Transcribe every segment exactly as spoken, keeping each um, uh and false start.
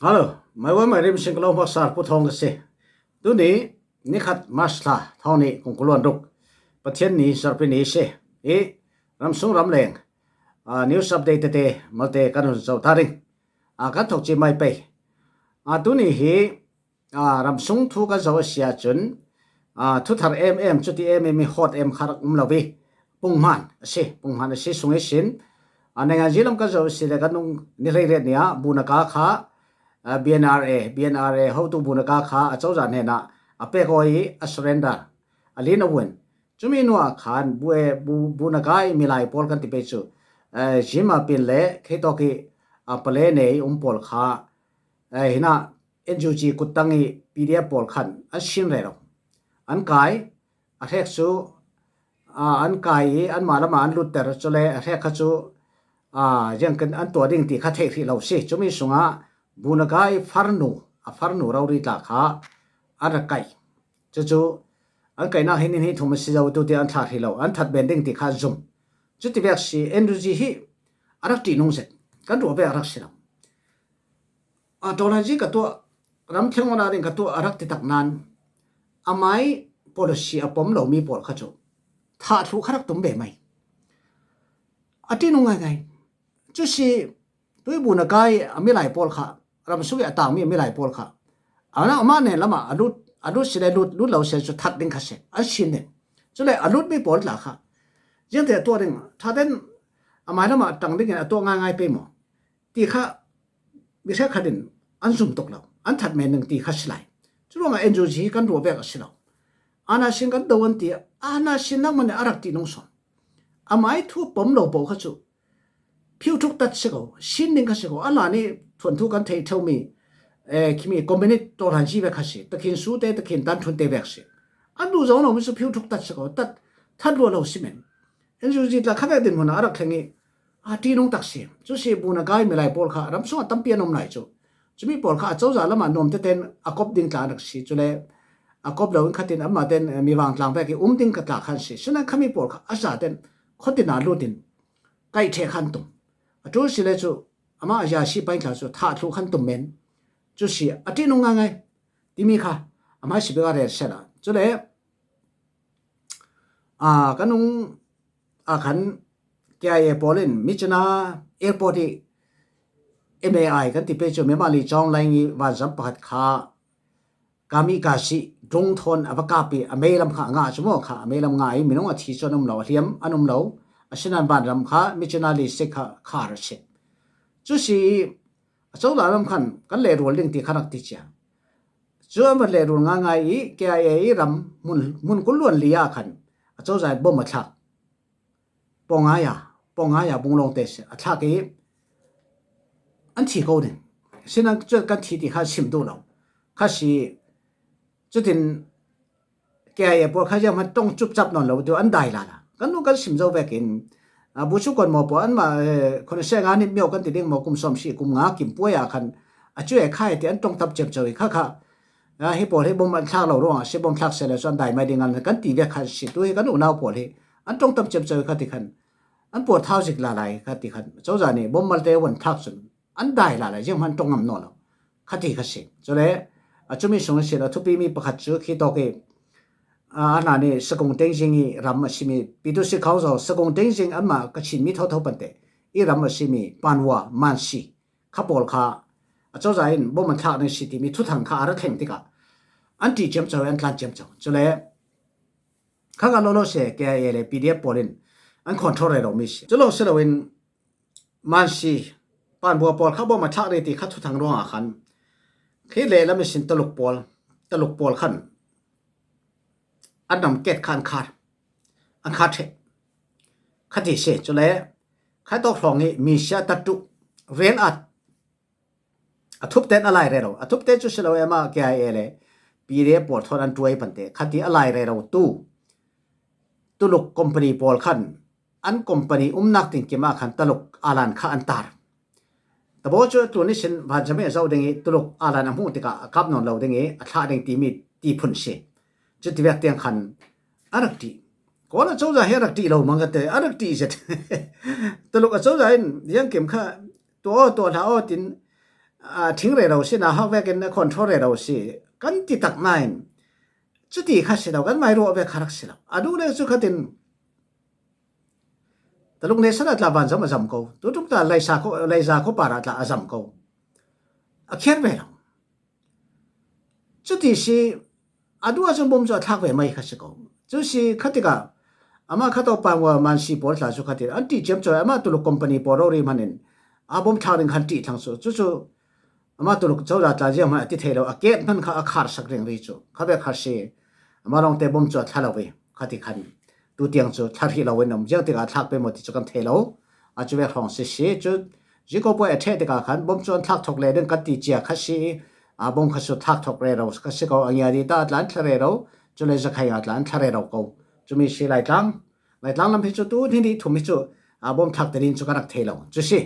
Hello, maiwam mairim singkalo hmaksar Pu Thawng ka si. Tuni nikhat March thla, thawng nih kung kuluan ruk, Pathian ni, Zarhpi ni si. I ramsung ramleng, a, news update tete malte kan hun zo ta ding. A, kan thok ci mai pei. A, tuni hi, a, ramsung thu kan zo a si ahcun, a, thuthar em em, cuti em em i hot em kha rak um lo i, punghman a si, punghman a si sung ihsin, a, naingan zilam kan zo a si le kan nung ni hleiriat ni ah Bunaka kha, a, B N R A, B N R A hotu Bunaka kha a cozah hnenah a pek aw i a surrender, a lin a vuan. Cumi nuah khan bu, bu, Bunaka i milai pawl kan ti pei cu, eh, Zima pin le kheitawk i, a, Pale nei um pawl kha, eh, hinah N U G kuttang i P D F pawl khan an sin rero. An kai, a hrek cu, aa, an kai i anmah lamah an lutter, cule a hrek kha cu, aa, ziangkan an tuah ding ti kha theih hrih lo si. Cumi sungah Bunaka i farnu, a farnu rori tla kha an rak kaih. Cucu an kaihnak hi ni hnih thum a si zo tu ti an thlah hrih lo, an that men ding ti kha an zum. Cuti vek si, N U G hi a rak ṭihnung zet, kan ruah vek a rak si lo. A, Dawlhanzi ka tuah, ram thleng awknak ding ka tuah a rak ti tak nan, amai policy a pom lomi pawl kha cu thah thluh kha rak tum ve mai. A ṭihnung ngaingai. Cu si, tui Bunaka i a milai pawl kha, ram sung i a tangmi a milai pawl kha, a, amah nen lamah a lut, a lut si le lut, lut lo si cu that ding kha si, an sin ding. Cule a lutmi pawl tla kha ziangte a tuah ding, ṭha ten amai lamah ṭang dingin a tuah ngaingai pei maw? Ti kha mi hrekkhat in an zum tuk lo, an that men ding ti kha si lai. Curuangah N U G hi kan ruah vek a si lo. Ana sin kan do an ti, ana sin nak man a rak ṭihnung sawn. Amai thu pom lo pawl kha cu phiu thuk tat si ko, sin ding kha si ko, a la nih thuanthu kan theih ṭheumi, eh, khimi communist tawlhan si vek kha si, takhin sute, takhin tan thunte vek si. An duh zo lomi cu phiu thuk tat si ko, tat, that lua lo si men. N U G tla kha vek dinhmun ah a rak thleng i, a ṭihnung tak si. Cu si Bunaka i milai pawl kha ram sungah tampi an um lai cu. Cumi pawl kha a cozah lamah nuam tete in a kop ding tla an rak si. Cule a kop lo in khatin anmah ten, eh, mi vang tlang vek i um ding ka tla khan si. Sinan khami pawl kha a za ten khuatin a lut in kaih ṭheh khan tum. A ṭul si le cu amah a zia si pain tla cu thah thluh khan tum men. Cu si a ṭihnung ngaingai timi kha amah si bik a rel sela. Cule, a, kan nung a khan K I A pawl in Myitkyina airport i M A I kan ti pei cu Myanmar li Chawng Laing i vanzam pakhat kha kami ka si drone thawn a va kap i a meilam kha a ngah cu maw kha a meilam ngah i minung a thi cu an um lo, a hliam an um lo. Asinan vanram kha Myitkyina li si kha khar a si. Cu si i a cozah lam khan kan lehrual ding ti kha rak ti cia. Cu an van lehrual ngaingai i K I A i ram hmun, hmun kul luan li ah khan a cozah in bom a thlak. Pawng ngai a, pawng ngai a bung lawngte si a thlak i an thi ko ding. Sinan cu kan thi ti kha sim duh lo. Kha si, cutin K I A pawl kha zianghman ṭong cupcap nawn lo deuh an dai lala. Kan nu kan sim zo vekin, a, bu cu kan maw pawl anmah, eh, khun a sia nga nih mio kan ti ding maw, kum sawm si kum nga kim puai ah khan a cu e khai ti an ṭong tam ciamco i kha kha, a, hi pawl hi bom an thlak lo ruangah si, bom thlak seh le cu an dai mai ding an kan ti vek kha si. Tu hi kan unau pawl hi an ṭong tam ciamco i kha ti khan an pawl thau zik lala i kha ti khan cozah nih bom malte van thlak cun an dai lala zianghman ṭong ngam nawn lo kha ti kha si. Cule a cumi sung ihsin a thupimi pakhat cu khi tawk i, a, a hna nih Sakung Tenzing i ram a simi P two C Council, Sakung Tenzing anmah Kachin mi thotho pante i ram a simi Panwa, Mansi kha pawl kha a cozah in bom an thlak ding si timi thuthang kha a ra thleng tikah an ṭih ciamco i an tlan ciamco. Cule kha kha lawlaw si K I A le P D F pawl in an control rero mi si. Cu lo si loin Mansi, Panbua pawl kha bom a thlak rih ti kha thuthang ruangah khan khi lehlam ihsin Taluk pawl, Taluk pawl khan an namket kha an khar, an khar ṭheh kha ti si. Cule kha tawk hrawng i misia tattu rel at a thupte in a lai rero. A thupte cu si lo i amah K I A le P D F pawl thawn an ṭuai pante kha ti a lai rero tu Tuluk company pawl khan an company umnak ding kim ah khan Taluk alan kha an tar. Tabaw cu tun ihsin vanzam i a zoh ding i Tuluk alan a hmuh tikah a kap nawn lo ding i a thlah ding timi ti phun si. Cuti vek tiang khan a rak ṭih. Kawl a cozah hi a rak ṭih lo mang ka ti, a rak ṭih zet. Tuluk a cozah in ziangkim kha tuah aw, tuah hlah aw tin a thing rero si, na hak vekin a control rero si kan ti tak nain, cuti kha si lo, kan mai ruah ve kha rak si lo. A duh le cu khatin Taluk ne sana tla vanzam a zam ko. Tutum ta Laisa ko, Laisa ko para tla a zam ko. A kher ve lo. Cuti si, a duh a cun bom cu a thlak ve mai kha si ko. Cu si khatika, ama kha to pangwa man si pawl tla cu khatin, an ti ciam cawh, ama Tuluk company pawl rori hmanin, a bom thlak ding khan ti thlang cu. Cu cu, ama Tuluk cozah tla ziang hman a ti thei lo, a ket hman kha a khar sak ringri cu. Kha ve khar si, ama lawngte bom cu a thla lo ve, khati khan. Tu tiang cu thla rih lo in um, ziang tikah thlak pe maw ti cu kan thei lo. A cu ve hrawng si si, cu Ziko pawi a ṭheh tikah khan bom cu an thlak thok le ding kan ti cia kha si, a bom kha cu thlak thok rero kha si ko, a ngia di ta tla an thla rero, cu le zakhai nga tla an thla rero ko. Cumi si Laitlang, Laitlang lam hi cu tu hni ni thum hi cu, a bom thlak te ding cu kan rak thei lo. Cu si.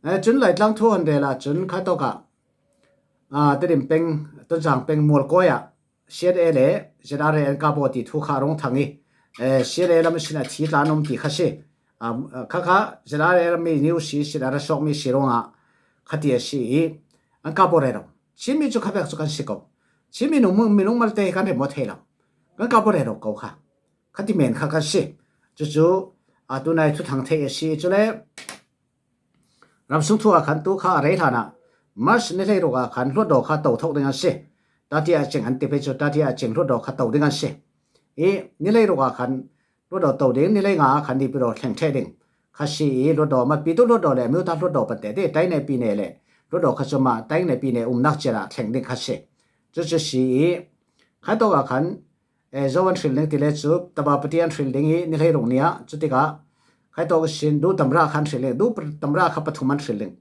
Eh, cun Laitlang thu han rel ah cun kha tawkah, ah, Tedim peng, Tonzang peng Mualkawi ah C N A le Z R A an kap aw ti thu kha a rung thang i, eh, C N A lam sin a thi tla an um ti kha si. Ah, kha kha Z R A lam mi niu si, sin a ra sawk mi si ruangah kha ti a si i an kap aw rero. Chin mi cu kha vek cu kan si ko. Chin minung, minung malte hi kan rem aw thei lo. Kan kap aw rero ko kha. Kha ti men kha kan si. Cucu, ah, tunai thu thang thei a si. Cule, ramsung thu ah khan tu kha a rei hlan ah March ni hleiruk ah khan hluatdaw kha to thok ding an si. Tati ah ceng an ti pei cu, tati ah ceng hluatdaw kha to ding an si. I ni hleiruk ah khan hluatdaw to ding, ni hleinga ah khan dipiro thleng ṭheh ding kha si i hluatdaw, ma pitu hluatdaw le amyota hluatdaw pante ti, taine pine le hluatdaw kha cu ma taine pine umnak ciar ah thleng ding kha si. Cucu si i kha tawk ah khan eh, zo an hril ding ti le cu, Tabapati an hril ding i ni hleiruk ni ah, cutikah khaitawk ihsin, du tamra kha an hril ding, du tamra kha pathum an hril ding.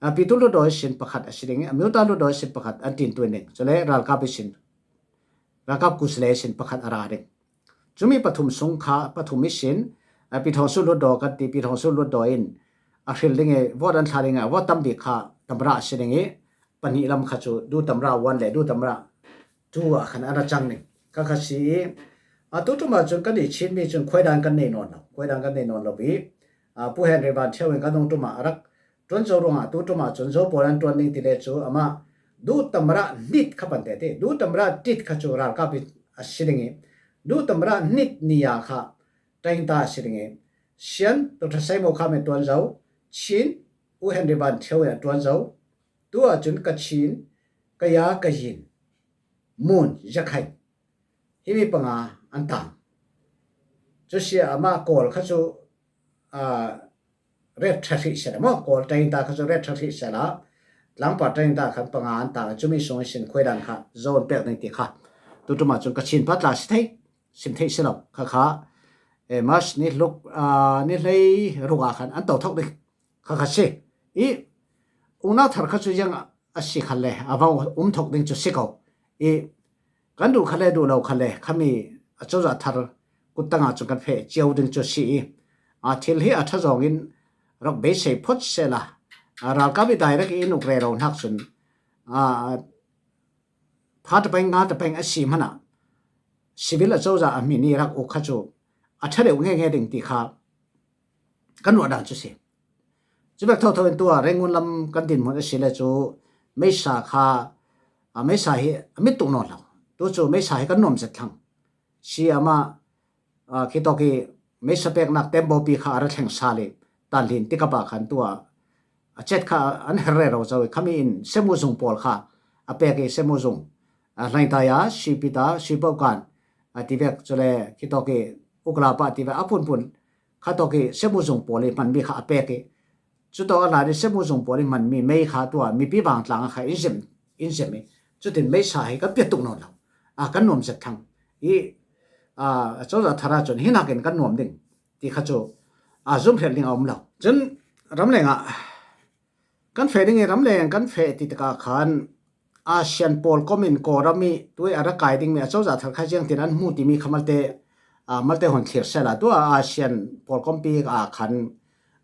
Ah, pitu hluatdaw ihsin pakhat a si ding i, amyota hluatdaw ihsin pakhat an tintuin ding. Cule ralkap ihsin, ralkap kusle ihsin pakhat a ra ding. Cumi pathum sung kha pathum ihsin, ah, pithawngsu hluatdaw kan ti, pithawngsu hluatdaw in a hril ding i, vote an thla ding i, a vote tam bik kha tamra a si ding i, pahnih lam kha cu du tamra one le du tamra tu ah khan a ra cang ning kha kha si i, a tu ṭum ah cun kan i Chin mi cun khuaidan kan nei nawn lo, khuaidan kan nei nawn lo i, a, Pu Henry Van Thio in kan nung ṭum ah a rak ṭuan zo ruangah tu ṭum ah cun zo pawl an ṭuan ding ti le cu amah du tamra hnit kha pante ti, du tamra tit kha cu ralkap i a si ding i, du tamra hnit ni ah kha ṭaingta a si ding i, Sian Doctor Saimo Kham in ṭuan zo, Chin U Henry Van Thio in a ṭuan zo, tu ah cun Kachin, Kaya, Kayin, Mun, Zakhai, himi panga an tang. Cu si amah Kawl kha cu, aa, ret ṭha hrih sela maw, Kawl ṭaingta kha cu ret ṭha hrih sela, tlangpar ṭaingta khan panga an tang. Cumi sung ihsin khuaidan kha zo an pek ding ti kha tu ṭum ah cun Kachin pa tla si thei, sim theih si lo. Kha kha, eh, March ni hluk, aa, ni hleiruk ah khan an to thok ding. Kha kha si. I uknak thar kha cu ziang a si khan le, a va um thok ding cu si ko. I kan duh khan le, duh lo khan le, khami a cozah thar kuttang ah cun kan feh cio ding cu si i, a, thil hi a ṭha zawng in rak beisei phawt sehla, a, ralkap i direct i in uk rero hnak cun, a, pha tapeng, nga tapeng a si hmanah civil a cozah a hmin i rak uk kha cu a ṭha deuh ngeingei ding ti kha kan ruah dan cu si. Cuvek thotho in tuah Rangoon lam kan dinhmun a si le cu meisa kha, a, meisa hi a mit tuk nawn lo. Tu cu meisa hi kan nuam zet thlang. Si amah, a, khitawk i meisa peknak tembaw pi kha a ra thleng sal i tanlin tikap ah khan tuah a cet kha an her rero co i khami in semu zung pawl kha a pek i semu zung, a, hlaintai a, sipita, sipokan, a, tivek cule khitawk i uklapa tivek a phunphun khatawk i semu zung pawl i hmanmi kha a pek i, cutawk a hlan i semu zung pawl i hmanmi mei kha tuah mipi vangtlang a kha in zem, in zem i, cutin meisa hi kan piat tuk nawn lo. A, kan nuam zet thlang i, a, a cozah thar ah cun hi nakin kan nuam ding ti kha cu, a, zum hrelh ding a um lo. Cun ramleng ah kan feh ding i, ramleng kan feh ti tikah khan ASEAN pawlkom in Kawlram i tu i a rak kai dingmi a cozah thar kha ziangtin an hmu timi kha malte, a, malte hon thlir sehla. Tu a ASEAN pawlkompi ah khan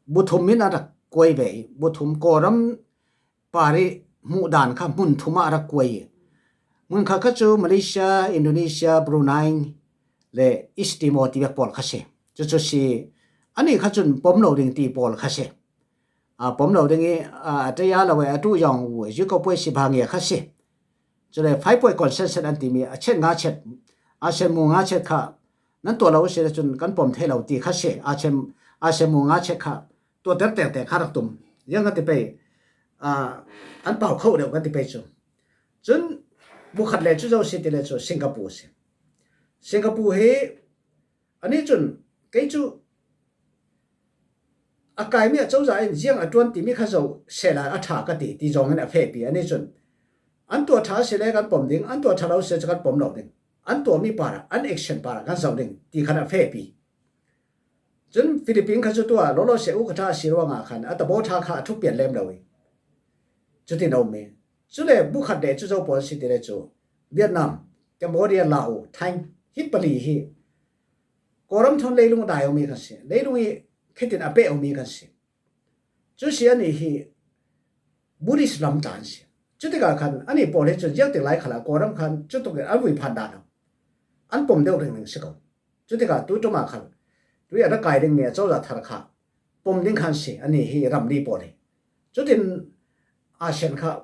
bu thum in a rak kuai ve i, bu thum Kawlram par i hmuh dan kha hmun thum ah a rak kuai i, hmun khat kha cu Malaysia, Indonesia, Brunei le East Timor tivek pawl kha si. Cucu si, anih kha cun pom lo ding ti pawl kha si. a pom lo ding i, a, a taya lo e, a tu yong u, yuko pwe si bha nge kha si. Chule five point concession an ti mi, a chet nga chet, a chet mu nga chet kha, nan tua lo si le chun kan pom thei lo ti kha si, a chet, a chet mu nga chet kha, tua ter ter te kha rak tum. Yang kan ti pei, a, an pau kho deuh kan ti pei chu. Chun, bu khat le chu zo si ti le chu Singapore si. Singapore hi, ani chun, kei chu, a kai mi a chozah in ziang a tuan ti mi kha zo se la a tha ka ti, ti zong in a feh pi. Ani chun, an tua tha si le kan pom ding, an tua tha lo si le kan pom lo ding. An tua mi para, an action para kan zo ding, ti khan a feh pi. Chun Philippines kha chu tua, lo lo se u ka tha si ruang a khan, a ta bo tha kha a thu pian lem lo i. Chu ti no mi. Chu le bu khat le chu zo pon si ti le chu. Vietnam, Cambodia, Laos, Thai, hi pali hi. Koram thon leilung dai omi kan si. Leilung i khitin a pe omi kan si. Chu si ani hi Buddhist lam tan si. Chu ti ka khan, ani pol hi chun ziak ti lai khala koram khan, chu tuk an vui phan dan. An pom deuh ring ring si ko. Chu ti ka tu tu ma khan. Tu ya da kai ding mi a chau la thar kha. Pom ding khan si, ani hi ram li pol hi. Chu tin a sian kha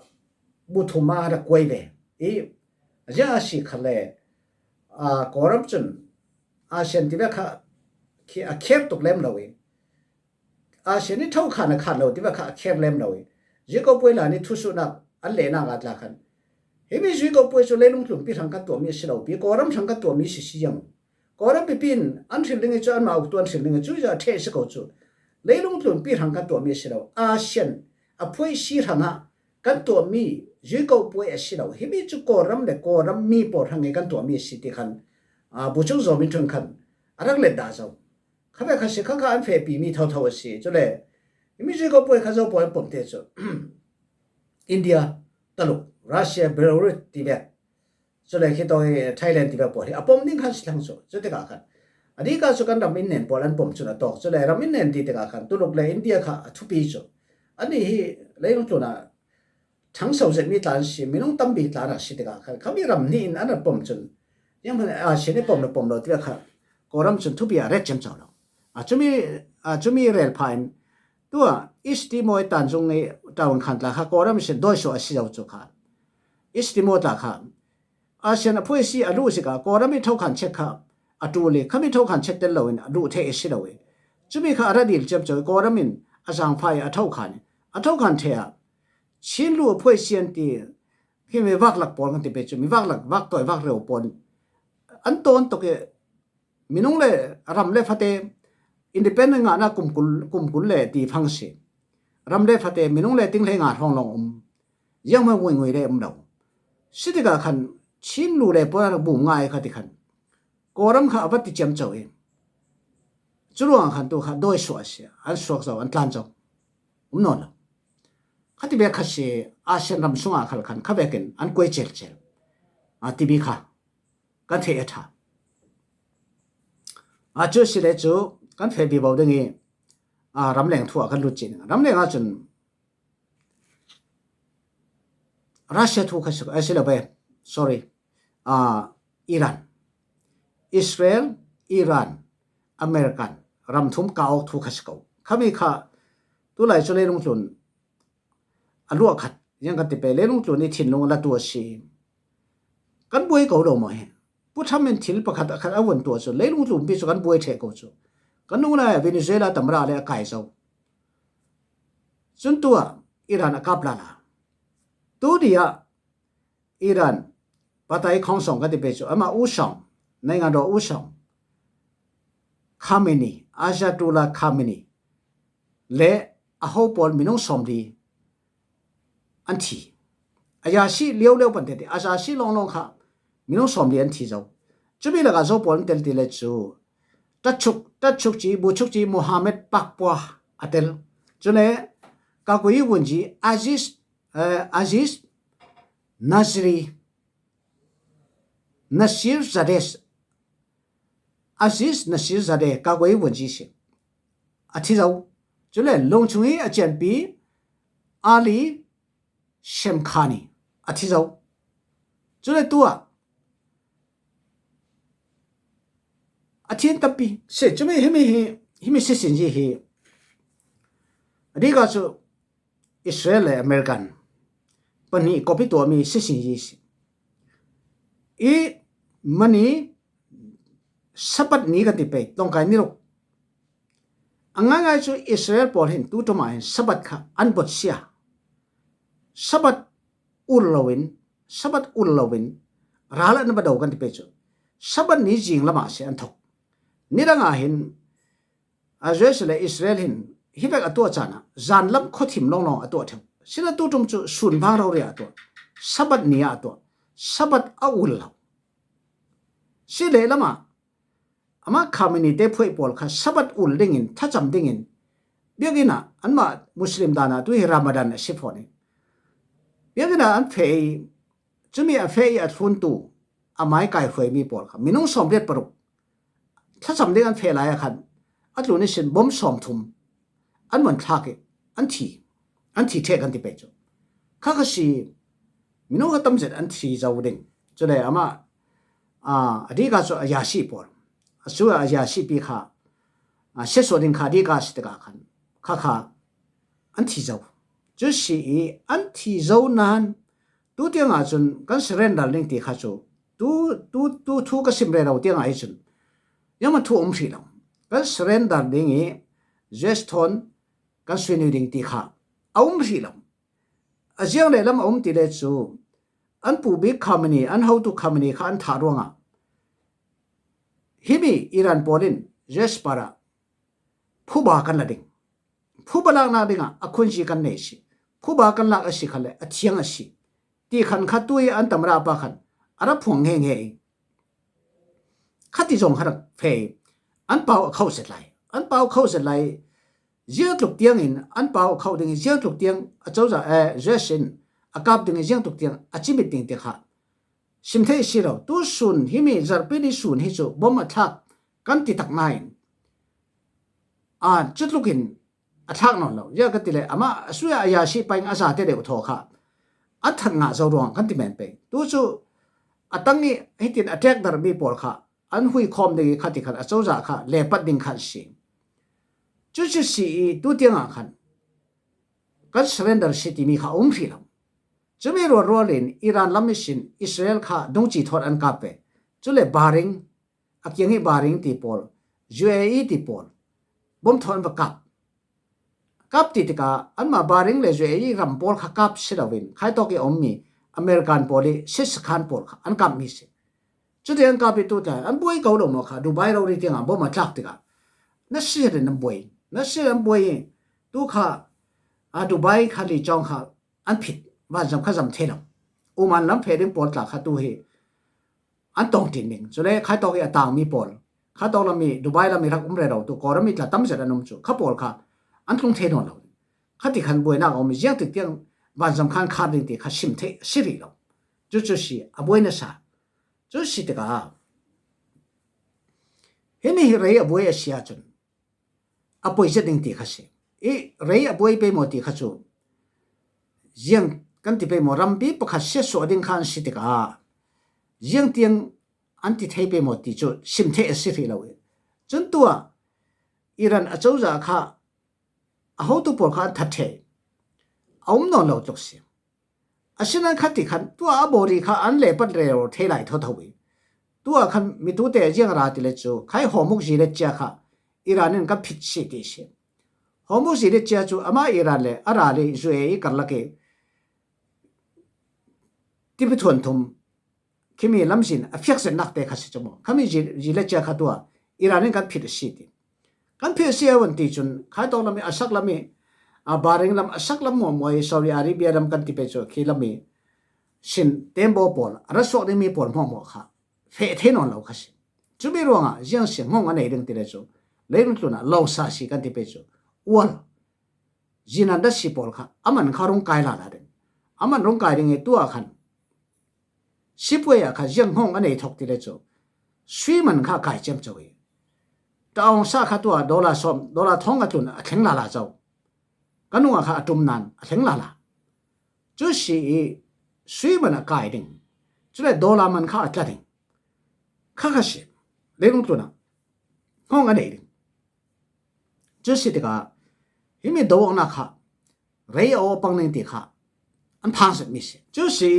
bu thum a da kuai ve. I, zia a si kha le, a, koram chun, a sian ti ve kha, khi, a kher tuk lem lo i. A sian i thau khan a khan lo ti ve kha a kher lem lo i. Zui ko poi la ni thu su na, an le na ngat la khan. Hi mi zui ko poi chu leilung tlum pi thang ka tua mi si lo pi, koram thang ka tua mi si si yang. Koram pi pin, an thil ding i chu an ma uk tu an thil ding i chu ya the si ko chu. Leilung tlum pi thang ka tua mi si lo. A sian, a poi si thang a, kan tuah mi, zui ko puai a si lo. Hi mi chu Kawlram le Kawlram mi pawl hang nge kan tuah mi a si ti khan, a, bu chung zo min thun khan, a rak let dah zo. Kha ve kha si kha kha an feh pi mi tho tho a si. Chu le, hi mi zui ko puai kha zo pawl an pom te chu. India, Taluk, Russia, Belarus, Tibet. Chu le khi to hi Thailand ti ve pawl hi a pom ding khan si thlang chu, chu te ka khan. A di ka chu kan ram in nen pawl an pom chun a tawk. Chu le ram in nen ti te ka khan, Tuluk le India kha a thupi chu. Ani hi leilung tlun a thang so zet mi tlan si, minung tam mi tlan a si te ka khan. Kha mi ram ni in an a pom chun. Yang phan a si ni pom lo pom lo ti ve kha. Ko ram chun thupi a ret chem chau lo. A chu mi, a chu mi rel pha in. Tua East Timor tan zung ni taun khan tla kha ko ram si doi so a si zo chu kha. East Timor tla kha. A sian a phuai si a lu si ka, Kawlram i thau khan chek kha, a tu le, khami thau khan chek tel lo in, a lu the i si lo i. Chu mi kha a ra dil chem chau, Kawlram in a zang phai a thau khan, a thau khan the a. Chin lu a phuai sian ti, khi mi vak lak pawl kan ti pe chu, mi vak lak, vak toi, vak reu pawl. An ton tok e, minung le ram le fate independent ngahna kum kul, kum kul le ti phang si. Ram le fate minung le ting le nga thong long um. Yang ma ngui ngui le um lo. Si ti ka khan Chin lu le pawl a bum ngai kha ti khan. Kawlram kha a va ti chem chau e. Chu ruang khan tu kha doi suak si. An suak zo, an tlan zo. Um non lo. Kha ti ve kha si, a sian ram sunga khal khan kha ve ken an kuai chel chel. A ti bi kha. Kan thei a tha. A chu si le chu, kan fe bi bau ding i, a, ramleng thu a kan lut chin. Ramleng a chun, Russia thu kha si, a si lo be, sorry, a, Iran. Israel, Iran, American, ram thum ka ok thu kha si ko. Khami kha, tu lai chu leilung tlun, a luah khat, yang kan ti pe, leilung tlun i thinlung a la tu a si. Kan buai ko lo maw he. Pu Trump in thil pakhat a khat a vun tua chu, leilung tlun pi chu kan buai the ko chu. Kan nung lai Venezuela tamra le a kai zo. Chun tua Iran a kap la la. Tu dia Iran, patai khong song kan ti pe chu, ama u song, naingan ro u song. Khamenei, Ayatollah Khamenei. Le a ho pawl minung som li an thi. A ya si liau liau pan te ti, a ya si long long kha, minung som li an thi zo. Chu mi la ka zo pawl an tel ti le chu. Tatchuk, tatchuk chi, buchuk chi, Mohammed Pakpua a tel. Chu le, ka kui vun chi, Aziz, eh, Aziz Nazri, Nasir Zadeh, Aziz Nasir Zadeh, ka kui vun chi si. A thi zo. Chu le, lung chung i a chian pi, Ali Shemkhani. A thi zo. Chu le tua. A thin tampi. Se, chu mi hi mi hi, hi mi si sin ji hi. A di ka chu, Israel le American pahnih kop i tuahmi sisi hi si. I mani Sabbath ni kan ti pei, tawngkai ni ruk. A ngaingai cu Israel pawl hin tu ṭum ah hin Sabbath kha an botsia. Sabbath ul loin, Sabbath ul loin ral an va do kan ti pei cu Sabbath ni zing lamah si an thok. Nidang ah hin a U S le Israel hin hi vek a tuah caan ah zan lam khuathim lawnglawng a tuah ṭheu. Sina tu ṭum cu sun vang rori ah a tuah. Sabbath ni ah a tuah. Sabbath a ul lo. Si lehlam ah amah Khamenei te phuai pawl kha Sabbath ul dingin, thlacam dingin, biakinn ah anmah Muslim dan ah tu hi Ramadan a si fawn i, biakinn ah an feh i, cumi a feh i a thluntu a mai kaihruaimi pawl kha minung sawmriat paruk thlacam ding an feh lai ah khan a tlun ihsin bom sawmthum an vun thlak i an thi, an thi ṭheh kan ti pei cu. Kha kha si, minung kha tamzet an thi zo ding. Cule amah, aa, a dika cu a yasi pawl, a cu a yasi pi kha, aa, siatsuah ding kha a dika si tikah khan kha kha an thi zo. Cu si i an thi zo nain tu tiangah cun kan surrender ding ti kha cu tu, tu, tu thu ka sim rero tiangah hi cun zianghman thu a um hrih lo. Kan surrender ding i U S thawn kan suinui ding ti kha a um hrih lo. A ziang lehlam a um ti le cu an pu bik Khamenei, an hotu Khamenei kha an thah ruangah himi Iran pawl in U S parah phuba kan la ding. Phuba laknak dingah a khunzi kan nei si. Phuba kan lak a si khan le a thiang a si ti khan kha tu i an tamra pa khan a ra phuang nghe nghe i. Khati zong kha rak fei. An pau a khauh zet lai. An pau a khauh zet lai. Ziangtluk tiangin an pau a khauh ding i ziangtluk tiang a cozah, eh, U S in a kap ding i ziangtluk tiang a cimit ding ti kha sim thei si lo. Tu sun himi zarhpi ni sun hi cu bom a thlak kan ti tak nain, aa, cutlukin a thlak nawn lo. Ziah ka ti le amah a suya a yasi paing a zate deuh thaw kha an that ngah zo ruang kan ti men pei. Tu cu a tang i hitin a ṭekdarhmi pawl kha an hui khawm ding i kha ti khan a cozah kha lepat ding khan si. Cucu si i tu tiangah khan kan surrender si timi kha a um hrih lo. Cumi rualrual in Iran lam ihsin Israel kha dungci thawt an kap ve. Cule Bahrain, a kiang i Bahrain ti pawl, U A E ti pawl, bom thawt an va kap. Kap ti tikah anmah Bahrain le U A E ram pawl kha kap si loin khaitawk i a ummi American pawl i siasikhan pawl kha an kapmi si. Cuti an kap i tu tla an buai ko lo maw kha, Dubai rori tiangah bom a tlak tikah na si in an buai, na si in an buai i tu kha a Dubai kha li cawng kha an phit, vanzam kha zam thei lo. Uman lam feh ding pawl tla kha tu hi an tawng ṭin ding. Cule khaitawk i a tangmi pawl, khaitawk lam i Dubai lam i rak um rero tu Kawlram i tla tamzet an um cu kha pawl kha an tlung thei nawn lo. Khati khan buainak a um i ziangtik tiang vanzam khan khar ding ti kha sim theih a si rih lo. Cucu si a buai nasa. Cu si tikah himi hi rei a buai a si ahcun a poi zet ding ti kha si. I rei a buai pei maw ti kha cu ziang kan ti pei maw, rampi pakhat siatsuah ding kha an si tikah ziang tiang an ti thei pei maw ti cu sim theih a si rih lo i. Cun tu ah Iran a cozah kha a hotu pawl kha an that ṭheh i a um nawn lo tluk si. Asinain khati khan tu ah a bawri kha an lepat rero thei lai thotho i. Tu ah khan mitute ziang a ra ti le cu khai Hormuz zilet cia kha Iran in kan phit si ti si. Hormuz zilet cia cu amah Iran le a ral i U A E karlak i tipi thuanthum khimi lamzin a fiak zetnak te kha si cu maw? Khami zi, zilet cia kha tu ah Iran in kan phit a si ti. Kan phit a si a vun ti cun khaitawk lam i a sak lam i, a, Bahrain lam a sak lam muahmuah i Saudi Arabia lam kan ti pei cu khi lam i sin tembaw pawl a ra suak dingmi pawl hmuahhmuah kha feh thei nawn lo kha si. Cumi ruangah ziang si ngong a nei ding ti le cu leilung tlun ah lo sa si kan ti pei cu ual zinan da si pawl kha a man kha rung kai lala ding. A man rung kai ding i tu ah khan sipuai ah kha ziang ngong a nei thok ti le cu sui man kha a kai ciamco i. Ta awng sa kha tu ah dollar sawm, dollar thawng a tlun a thleng lala co. Ka nung ah kha a ṭum nan a thleng lala. Cu si i sui man a kai ding. Cule dollar man kha a tla ding. Kha kha si. Leilung tlun ah ngong a nei ding. Cu si tikah himi do awknak kha rei a aw pang ning ti kha an phang zet mi si. Cu si,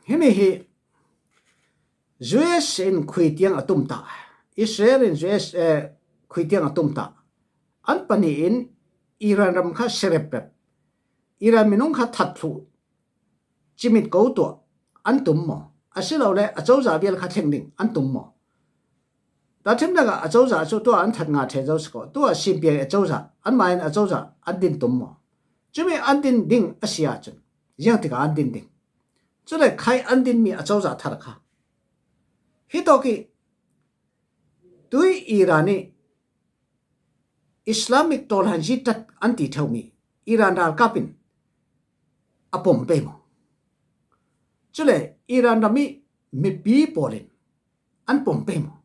himi hi U S in khui tiang a tum ta, Israel in U S, eh, khui tiang a tum ta. An pahnih in Iran ram kha serep rep, Iran minung kha that thluh, cimit ko tuah an tum maw? Asilole a cozah vial kha thleng ding an tum maw? Tahṭhimnak ah a cozah cu tuah an that ngah ṭheh zo si ko. Tuah simpiai a cozah, anmah in a cozah an din tum maw? Cumi an din ding a si ahcun, ziang tikah an din ding? Cule khai an dinmi a cozah thar kha, hitawk ih tui Iran ih Islamic tawlhan zitat an ti ṭheumi Iran ralkap in a pom pei maw? Cule Iran ram ih mipi pawl in an pom pei maw?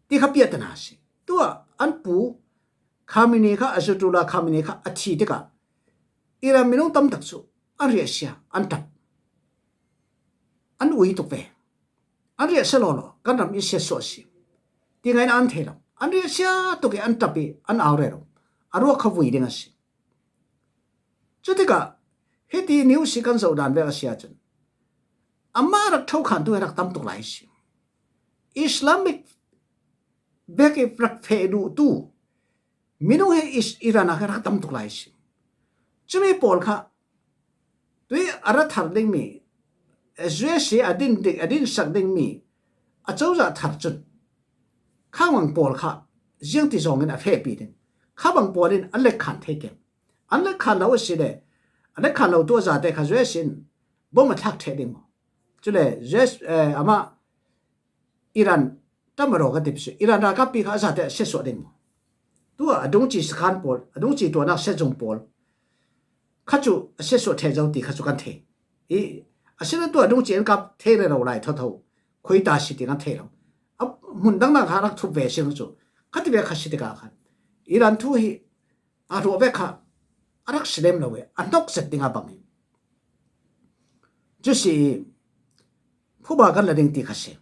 Ti kha piahtana a si. Tuah an pu Khamenei kha, Ayatollah Khamenei kha a thi tikah Iran minung tamtak cu an riahsia, an ṭap, an ui tuk ve. An riahsia lawlaw kan ram in siatsuah a si ti ngai in an thei lo. An riahsia tuk ih an ṭap ih an au rero. A ruak kha vui ding a si. Cutikah hiti news kan zoh dan vek a si ahcun, amah rak ṭhokhantu hi rak tam tuk lai a si. Islamic vek ih rak feh duhtu minung hi Is-, Iran ah kha rak tam tuk lai a si. Cumi pawl kha tui a ra thar dingmi, U S ih a din ding, a dinsak dingmi a cozah thar cun kha bang pawl kha ziangti zawngin a fehpi ding? Kha bang pawl in an lekkhan thei keng? An lekkhan lo a si le, an lekkhan lo tu a zate kha U S in bom a thlak ṭheh ding maw? Cule U S, eh, amah Iran tamaraw ka ti si, Iran ralkappi kha a zate a siatsuah ding maw? Tuah a dungci sakhan pawl, a dungci tuahnak siatzung pawl kha cu a siatsuah ṭheh zo ti kha cu kan thei. Ih, asinain tuah a dungci an kap thei rero lai thotho, khui ta si ti kan thei lo. A hmun dangdang kha rak thup ve si lo cu, khativek kha si tikah khan Iran thu hi a ruah vek kha a rak si lem lo ih a hnok zet ding a bang hi. Cu si ih phuba kan la ding ti kha si.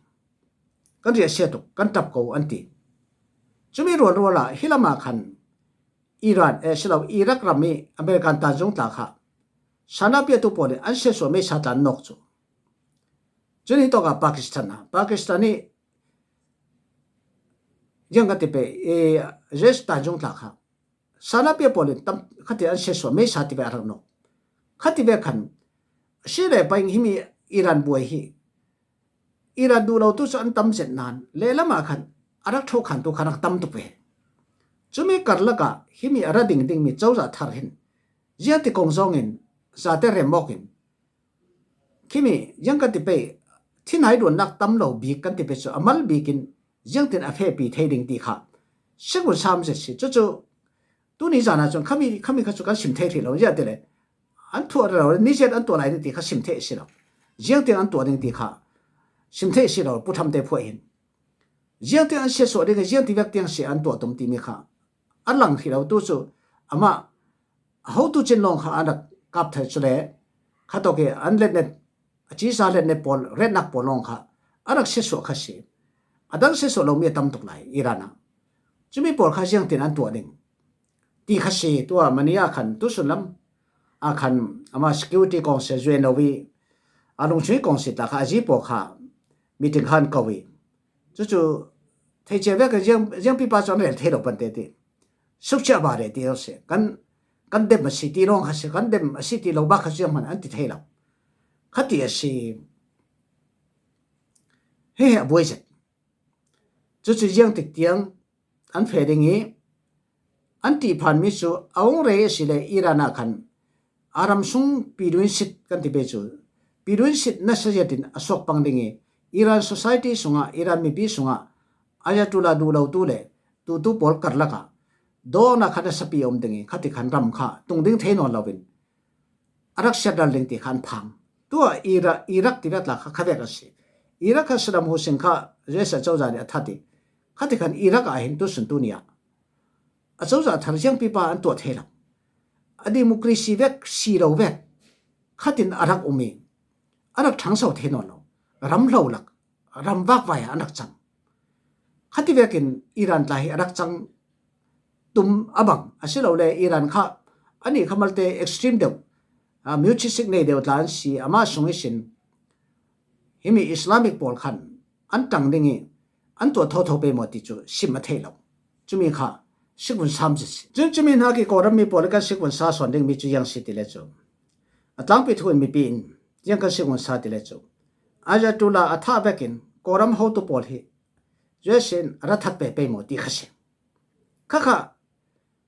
Kan riahsia tuk, kan ṭap ko an ti. Cumi rualrual ah hi lamah khan Iran, eh, si lo, Iraq ram ih American tanzung tla kha sana piatu pawl in an siatsuah meisa tla an nawk cu. Cun hitawkah Pakistan ah, Pakistan ih ziang kan ti pei, eh, U S tanzung tla kha sana pia pawl in tam, khati an siatsuah meisa tivek a rak nawk. Khativek khan si le paing himi Iran buai hi Iran duh lo tu cu an tam zet nain lehlam ah khan a rak ṭhokhantu kha rak tam tuk ve. Cumi karlak ah himi a ra ding dingmi cozah thar hin ziangti kong zawngin zate rem awk in, khimi ziang kan ti pei, thinhai duannak tam lo bik kan ti pei cu a mal bik in ziangtin a fehpi thei ding ti kha si ngun sam zet si. Cucu tuni zan ah cun khami, khami kha cu kan sim thei hrih lo, ziah ti le an thuah rero, ni ziat an tuah lai ding ti kha sim thei a si lo. Ziangtin an tuah ding ti kha sim thei a si lo, Pu Tham te phuah hin. Ziangtin an siatsuah ding, ziangti vek tiang si an tuah tum timi kha a lang hrih lo. Tu cu amah a hotu cin lawng kha an rak kap thei, cule khatawk ih an letnet, a cisa letnet pawl, retnak pawl lawng kha a rak siatsuah kha si. A dang siatsuah lomi a tam tuk lai Iran ah. Cumi pawl kha ziangtin an tuah ding ti kha si. Tuah mani ah khan tusun lam ah khan amah Security Council, U N O ih a lungchung council tla kha a zi pawl kha meeting kha an ko ih, cucu theicia vek ziang, ziangpipa cu an rel thei lo pante ti, sukcia ba reh ti lo si. Kan, kan dem a si ti lawng kha si, kan dem a si ti lo ba kha zianghman an ti thei lo. Khati a si. He, he a buai zet. Cucu ziangtik tiang an feh ding ih an ṭihphanmi cu a hung rei a si le Iran ah khan a ram sung piduinsit kan ti pei cu, piduinsit nasa ziatin a suak pang ding ih Iran society sungah, Iran mipi sungah Ayatollah duh lotu le duhtu pawl karlak ah dawtnak kha nasapi a um ding ih khati khan ram kha tung ding thei nawn loin a rak siatral ding ti kha an phang. Tuah Ira-, Iraq tivek tla kha khavek a si. Iraq kha Saddam Hussein kha U S a cozah nih a that ih khati khan Iraq ah hin tusun tuni ah a cozah thar ziangpipa an tuah thei lo. A democracy vek si lo vek khatin a rak um ih a rak ṭhangso thei nawn lo. Ram hlo lak, ram vakvai ah an rak cang. Khati vekin Iran tla hi a rak cang tum a bang, asilole Iran kha Ani kha malte extreme deuh, a, mutisik nei deuh tla an si, ama sung i sin. Himi Islamic pawl khan an tang ding i an tuah thotho pei maw ti cu sim a thei lo. Cumi kha sikvun sam zet si. Cun cumi hna khi Kawlram mi pawl i kan sikvun sa sawn dingmi cu ziang si ti le cu, a tlangpi thu in mipi in ziang kan sikvun sa ti le cu, Ayatollah a thah vekin Kawlram hotu pawl hi U S in a ra that pei pei maw ti kha si. Khakha